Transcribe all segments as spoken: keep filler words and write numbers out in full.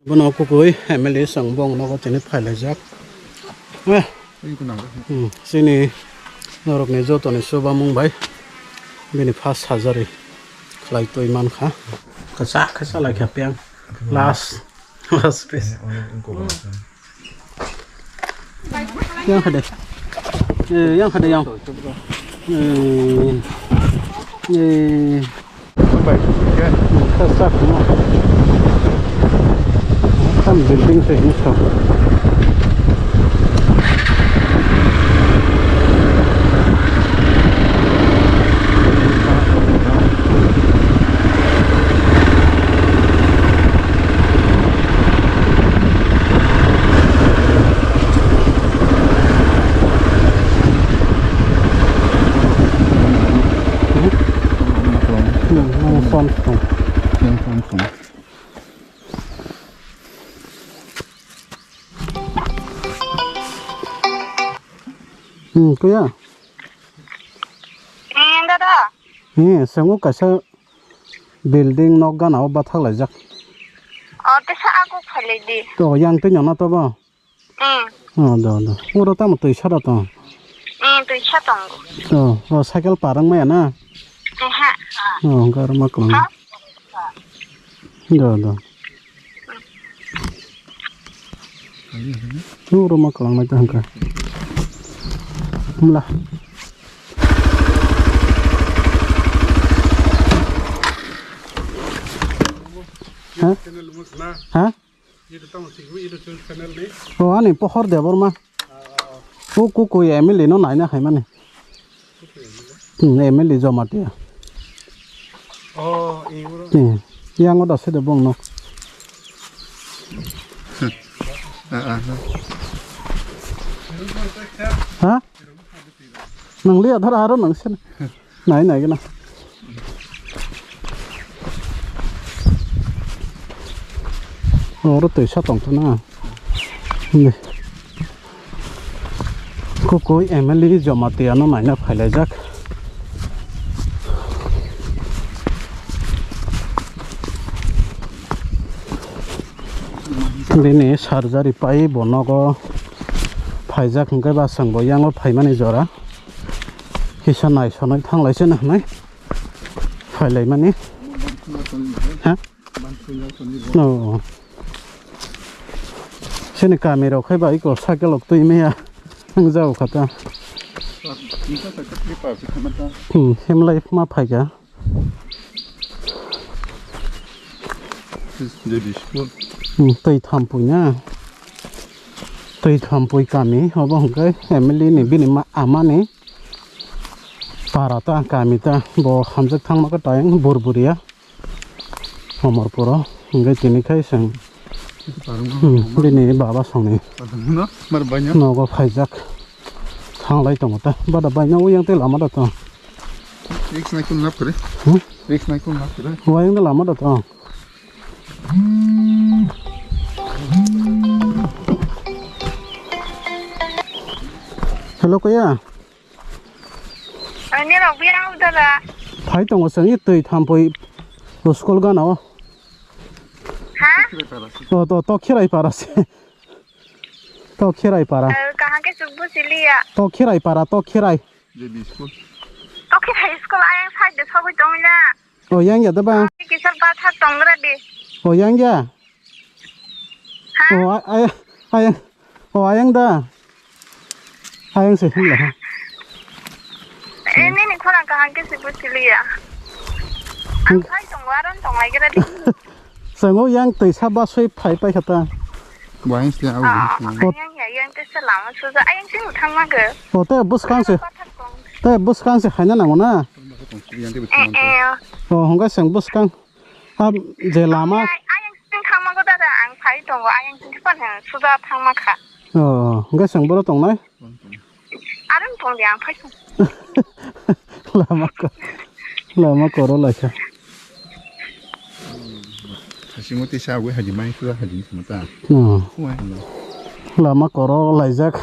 Bono kukui M L A chwng bong nogo tini phailaijak. Eh, hmm, chini norokni jotoni chubamung bai bini first surgery khlai twi mankha. Kwchak khe chalaikha peng. Last, last piece. Yang hade. Eh, yang hade yang. Eh, eh. Tam building se ini. Hmm, kuya? Hmm, dada. Hmm, sengo kaisa building nok gana o bathak laijak. O, tesa aguk phalai di. To, yang twi nana to bo? Hmm. O, do, do. Oro tamo twi sara to? Hmm, twi sa tongo. To, o cycle parang maya na? Aha. O, garma kong. Ha? Do, do. Nuro ma kalang nai ta hangka. Mla. Ha? Ha? O ani pohor de borma. O kuku M L A no naina hai mani. Hmm, M L A Jamatia. Oh, iya, bro. Hmm. Yang udah sudah bong no. Ah, ah, ah. Ha? Nang lihat har aro nang sen. Nai nai kena. Oro twi sa tong na. Ni. Kukui M L A Jamatia no naina phailaijak. Bini surgery pai bo nogo phaijak hwnkhe ba chwng bo yango phaimani jora kisa naisonwi thanglaisano hwnwi phailaimani. Ha? Oh. Sini kami rok khai bai ko cycle rok twi maya. Ang jao kha ta. Hmm, hem life ma phai kha. J B school. Hmm, twi thampui na. Twi thampui kami obo hwnkhe M L A ni bini ma ama ni para ta kami ta bo hamjak thangma kha tayang Burburia. Amarpuro hwnkhe tini khai chwng, hmm, bini baba songni nogo phaijak thanglai tongo ta. Bada baina uyang tei lama da tong. Risk nai kun lap kre. Hmm? Risk nai kun lap kre. Uyang tei lama da tong. Hello, kuya? Ani rok biya udara. Phai tongo chwng i twi thampui school gana o. Ha? O to, to khirai para se. To khirai para. Eh, kaham ke suk busiliya. To khirai para, to khirai. J B school. To khirai school ayang side de sogwi tongna. O yang ya da ba. Kisar ba thak tongra de. O yang ya. Ha? O, a-, a-, ayang. O, ayang da. Ayang se himla ha. Eh, nini khorang kaham ke se busiliya. Ang phai tongo, aron tong lai gira di. Sango yang tei sa ba soi phai pai khata. Wahing se au. Ah, hmm. Ayang ya, yang te se lama suja. Ayang sing thang ma ge. O, te buskang se. Te buskang se haina nango na. Eh, eh. O, hongga sang buskang. Ab je lama. Ayang sing thangma ko dada ang phai tongo ayang sing pan ha suda thangma kha. Oh, hwnkhe chwng boro tongnai? Arung tong de ang phai tong. Lama ko, lama koro lai kha. Hasimo tisa agwi haji mai suda haji mata. Oh. Lama koro laijak.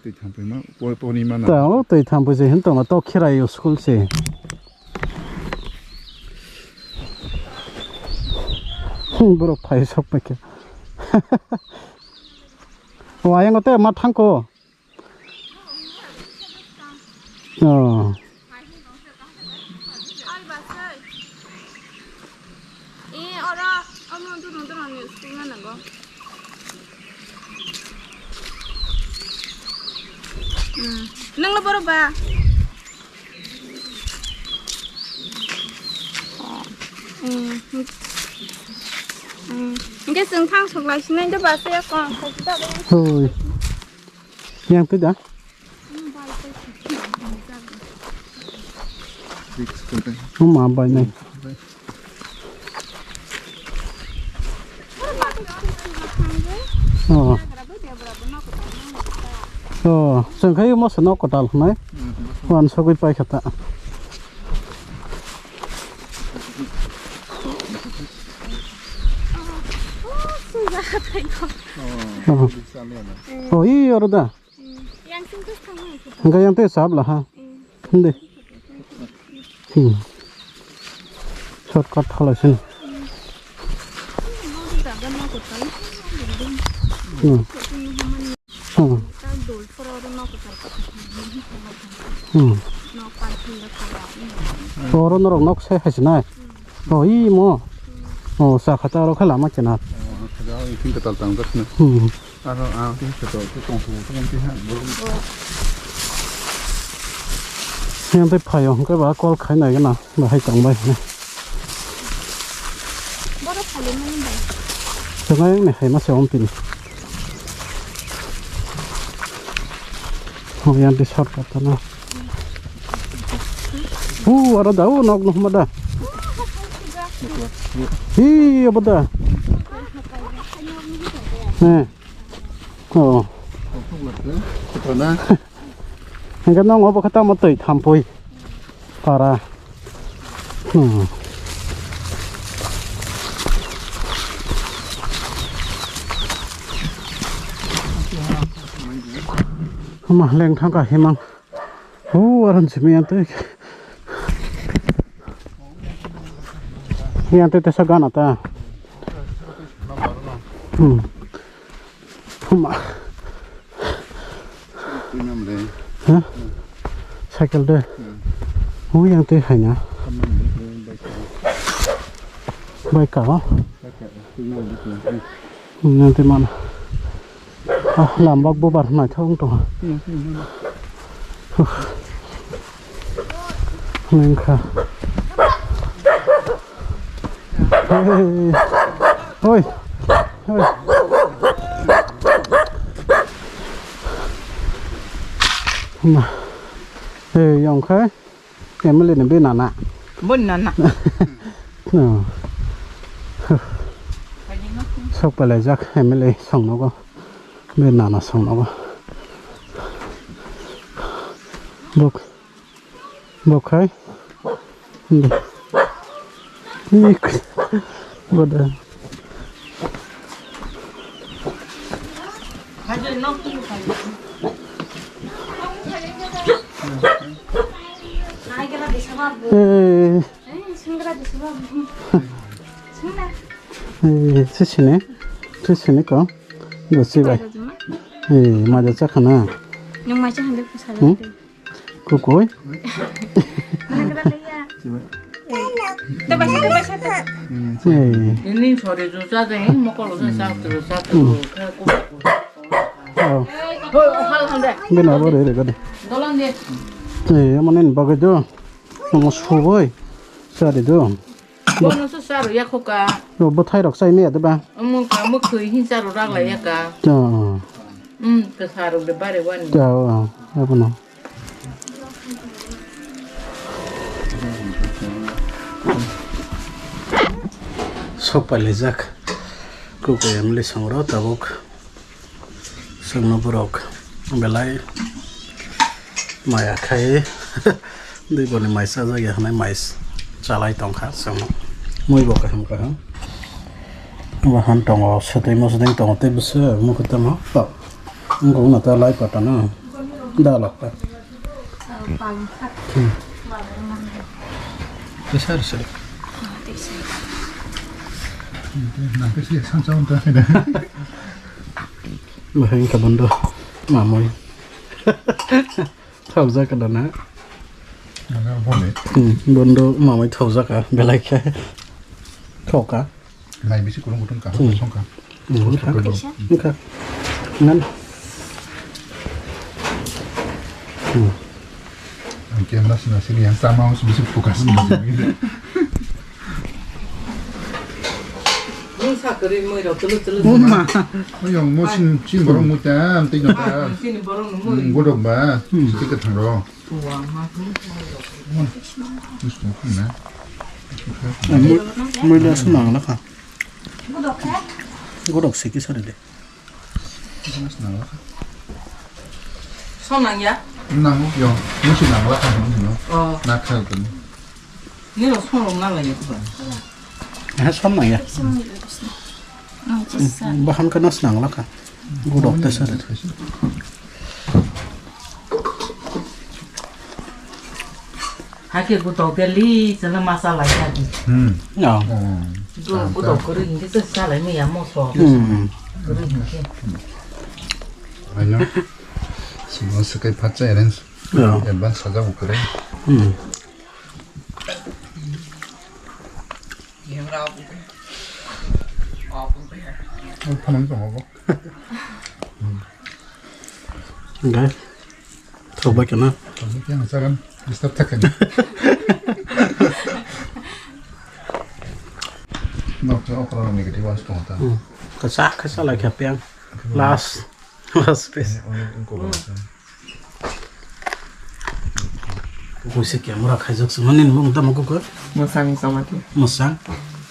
Twi thampui ma, poi poni ma na. Ta o twi thampui se hin tongo to khirai school se. Borok phai sok paikha. O ayang te ma thangko. Oh. Nang lo borok ba? Hingke chwng thang sok lai sinai de ba se kong khaisi da. Hoi. Yang tu da? Uma bai nai. Oh. Oh, chwng khai mo se nok kwtal hwnai. Wan sogwi pai kha ta. Oh. Oh, i oro da. Hingke yang tei sab laha. Hindi. Hmm. Shortcut thalai sini. Hmm. Hmm. Hmm. Oro norok nok sai hai sinai. Oh, imo. Oh, sakha ta oro khe lama kena. Oh, sakha o ikhing kwtal tang jak na. Hmm. Aro ang tin se to, to tong su, to tong ha, borok. Yang tei phaio, hwnkhe ba call khai nai gana, bahai tong bai hwnwi. Borok phali mani bai. Twngai ang ni hai ma se om pini. Oh, yang tei shortcut na. Uh, aro da, uh, nok, nok ma da. Hi, abo da. Eh. Oh. Hingke nong obo khe tamo twi thampui para. Hmm. Hama leng thangkha himang. Hu aran simi yang twi. Yang twi tesa gana ta. Hmm. Huma. Tinam le. Ha? Cycle de. Hmm. Hu yang twi haina. Tamam, bike. Bike ka ba? Bike, tinam le. Nang te man. Ah, lambak bubar naithok wng tongo. Nangkha. Hey. Hoi. Hoi. Ma. Hey, yongkhai. M L A ni be nana. Bo nana. No. Sok pelaijak M L A songnogo. Be nana songnogo. Bok. Bok hai. Nik. Boda. Eh. Eh, sisini, sisini ko, dosi bai. Eh, maja chakhana. Nung maja hande kusala. Hmm? Kukui. Nung kena leya. Eh, to basa, to basa, to. Eh. Ini sore juta deh, mokol udah satu, satu. Hmm. Oh. Hoi, hal hande. Bina bore re gade. Dolan de. Eh, manen bagai do. Omo suboi. Sari do. Bono se saro ya khoka. Yo, bwthai rok chai maya de ba? Omo ka, omo khoi hin saro rak lai ya ka. Ja. Hmm, ka saro de bare wani. Ja, abono. Sok pailaijak. Kuku M L A songro tabuk. Chwngno borok belai maya khai dui boni mai chajak ya hwnwi mai chalai tongkha chwngno. Mui bo kaham kaham. Bo han tongo, swtwi mwswtwi tongo tei bwswk mukhuitwma. Wngkha wngna ta lai patano dalok ta. Sir, sir. Nang khe se sansa wng ta khe da. Bahai wngkha bondo mamui. Thaujak da na. Nang boni. Hmm, bondo mamui thaujak ka belai khe. Thoka. Nai bisi kulung kutung ka, hmm, songka. Hmm, wngkha. Wngkha. Wngkha. Ngan. Hmm. Ang camera sina sini yang sama harus bisa focus. Ni sa kari moi rok tulu tulu. Uma. Oyong mo sin, sin borok mo ta, am tei jong ta. Ah, sin borok no moi. Hmm, godok ba, hmm, siti ka thang ro. Tuang ma tu. Mo, mo da suna la ka. Godok siki sare de. Som nang ya? Nang yo, musi nang la kan musi no. Oh. Na kha kan. Ni lo som rong na la ya tu ba. Ha som nang ya. Bahan ka nas nang la ka. Godok te sare. Hakhe gutok de li chwla masa lai kha di. Hmm. No. Hmm. Gu-, gutok kwrwi hinkhe se salai maya moso. Hmm. Kwrwi hinkhe. Ayo. Simo se kai phatsa arrange. No. Advance saja bu kwrwi. Hmm. Ang phanang tongo bo. Hingke thok bai kana. Thok bai kana sagan disturb ta kana. Nok cha okra negative as tongo ta. Hmm. Kasa kasa lai kha piang. Last last piece. Musi camera khaijak sima nini mung tamo kukur. Musang Samati. Musang.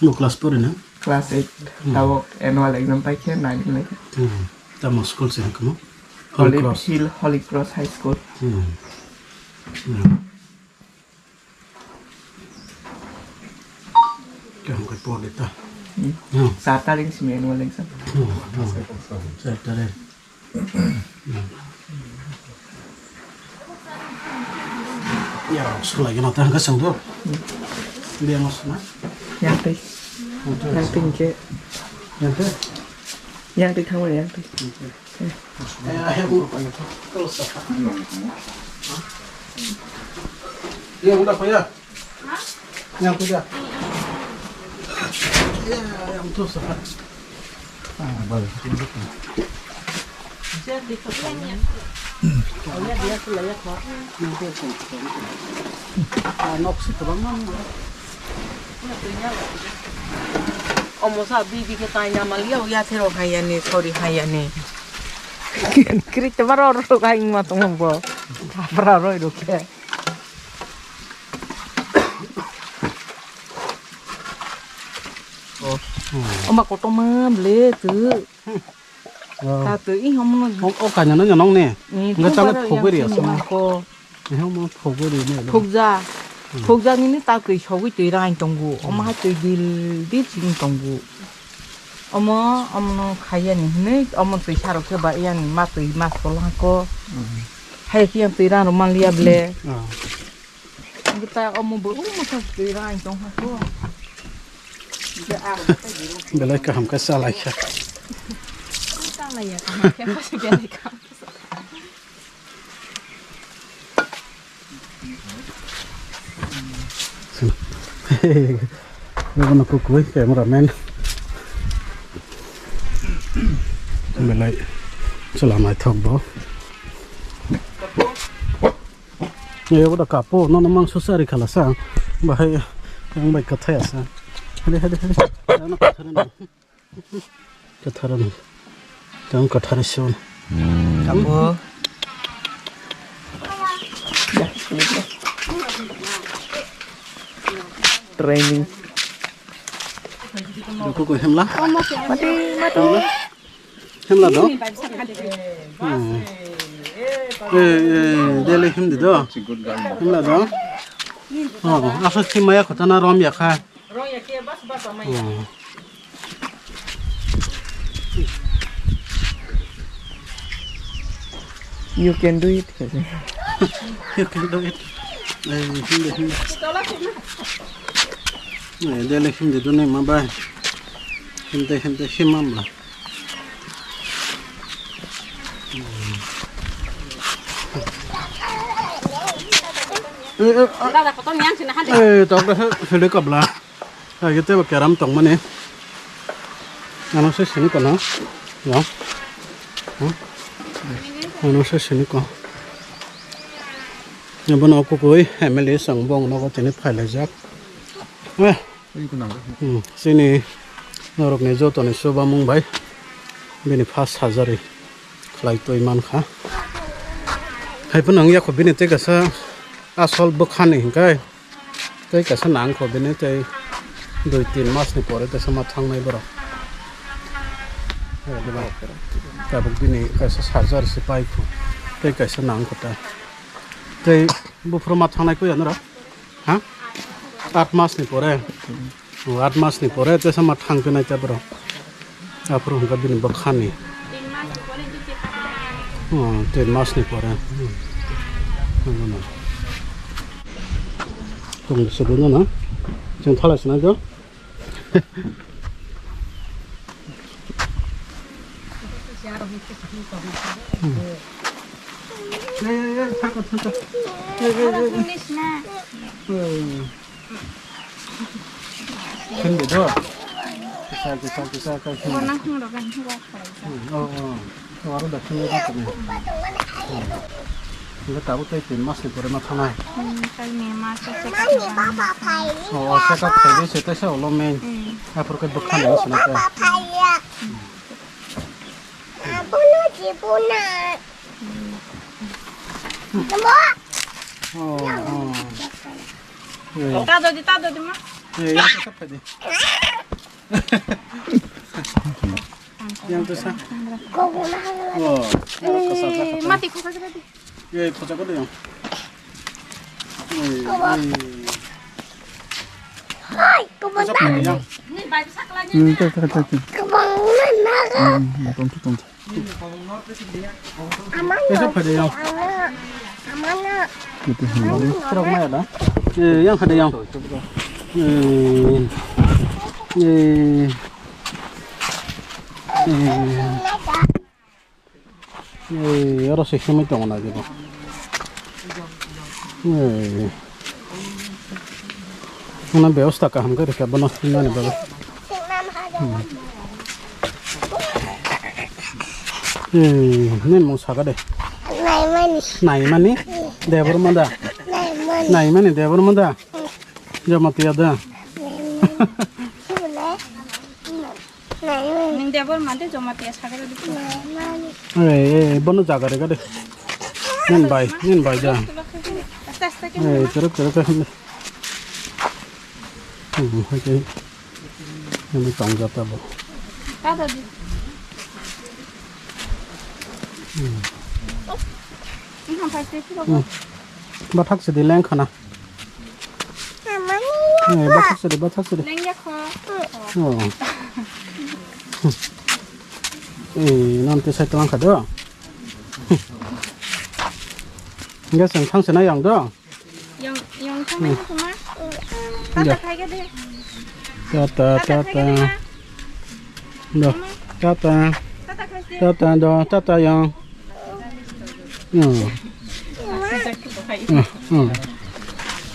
Bo class pori na? Class eight. Hmm. Tabok annual exam paikhe nine lai. Hmm. Tamo school se hwnkhe mo? Holy Holy Cross. Hill, Holy Cross High School. Hmm. Hmm. Kaham khe por de ta. Hmm. Hmm. Sat tarik simi annual exam. Hmm. Hmm. Sat tarik. Ya, sulai gana ta hangka sangdo. Dia mas na. Yang tei. Yang tei hingke. Yang tei. Yang tei thangma yang tei. Eh, eh, bu. Ya, udah kaya. Yang tu dah. Ya, yang tu sahaja. Ah, balik. Ah, nok si kwbangma. Omo sa bibi khe kaina maliya, ya thero khaiyani, sori khaiyani. Kiri te baro ro kaingma tongbo. Tapra roi ro khe. Oma kotorma ble tu. Ta tu i homo. O, o kanya no nong ne. Nga chang phogori asa. Ko. Ni homo phogori ne. Phogja. Phogja ni ni ta tui sogwi tui rain tongo. Oma ha tui dil dil sing tongo. Omo, omo no khaiya ni hinui, omo tui saro khe ba yani ma tui ma sol ha ko. Hai khe yang tui rang rok man liya ble. Gita omo bo, omo sa twi rang tong ha ko. Belai kaham khe chalai kha. Chalai ya, kaham khe belai kaham. Bono kukui cameraman. Belai chwla naithok bo. Ebo da kapo, nono mangso sari khala sa. Bahai yang bai kathai asa. Hade, hade, hade. Ano kathara no. Kathara no. Tang kathara son. Kapo. Training. Duku ko hemla. Mati, mati. Hemla do? Hmm. Eh, eh, dele himdi do. Hemla do? Oh, asa si maya kota na rom ya kha. Oh. You can do it. You can do it. Eh, himdi, himdi. Eh, dele himdi do ne ma bai. Himte himte himamla. Eh, eh, ah. Dada, kotor yang sini hande. Eh, tok dah, sini kabla. Lagi tebo keram tongmani. Ano se sini kono. Ya. Hmm? Ano se sini ko. Abono kukui M L A song bong nogo tini phailaijak. Eh. Hmm, chini norokni jotoni chubamung bai bini first surgery khlai twi mankha. Haiphano wngya kho bini tei kaisa asol bwkhani hinkhai. Tei kaisa nang kho bini tei dui tin mas ni pore kaisa ma thangnai borok. Eh, diba? Tabuk bini kaisa surgery se pai kho. Tei kaisa nang kho ta. Tei buphuru ma thangnai kho ya norok? Ha? Aat mas ni pore. O, aat mas ni pore tei sama thang pinai ta borok. Aphuru hwnkha bini bwkhani. O, tin mas ni pore. Hmm. Nangmano. Tong se dun na. Chwng thala sinai do. Hmm. Eh, eh, eh, thangkha, thangkha. Eh, eh, eh, eh. Thangkha. Hmm. Khen de do. Kisa, kisa, kisa, kisa, khen. Bo nang thung rok gan thung rok khalai sa. Hmm, oh, oh. To aro da khen de do. Hmm. Tabuk tei tin mas ni pore ma thanai. Hmm, tei May mas o check up khainai. Oh, oh, check up khainai se tei se ulo main. Hmm. Aphuru khe bwkha nai se na khe. Hmm. Oh, oh. Eh. Ta dodi, ta dodi ma. Eh, yang check up khai di. Yang tu sa. Oh, yang tu sa. Eh, mati kho kho kho. Eh, kho kho yang. Eh, eh. Hai, kho kho yang. Hmm, tak, tak, tak, tak. Kho kho. Hmm, tong tu, tong tu. Kaisa phaidi yang. Itu sendiri. Trok maya da? Eh, yang khade yang. Eh, eh, eh. Eh, oro se khemai tongo na jebo. Eh. Ano bebosta kaham khe rikha bono hinmani bagwi. Hmm. Eh, nini mung saka de. Naimani. Naimani? Debor manda. Naimani. Naimani debor manda. Jamatia da. Naimani. Nini debor mande Jamatia sagre di. Ei, ei, bono jaga rega de. Nin bai, nin bai ja. Aste aste ke. Ei, teruk teruk ke. Hmm, oke. Ini tong jata bo. Kada di. Hmm. Ini sampai sih. Hmm. Bathak sidi leng khana. Eh, bathak sidi, bathak sidi. Leng ya kho. Oh. Eh, non te sai tong kha do. Gas ang thang sana yang do. Yang, yang thang ni kuma. Tata khai ke de. Tata, tata. Do. Tata. Tata khai ke. Tata do, tata yang. Hmm. Hmm, hmm.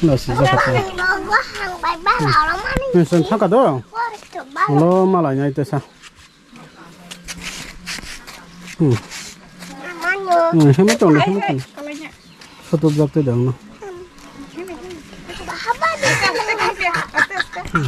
Lo si ja kha. Hmm, sen thaka do. Lo malai nai te sa. Hmm. Hmm, hema tong, hema tong. Photo block te dang no. Hmm.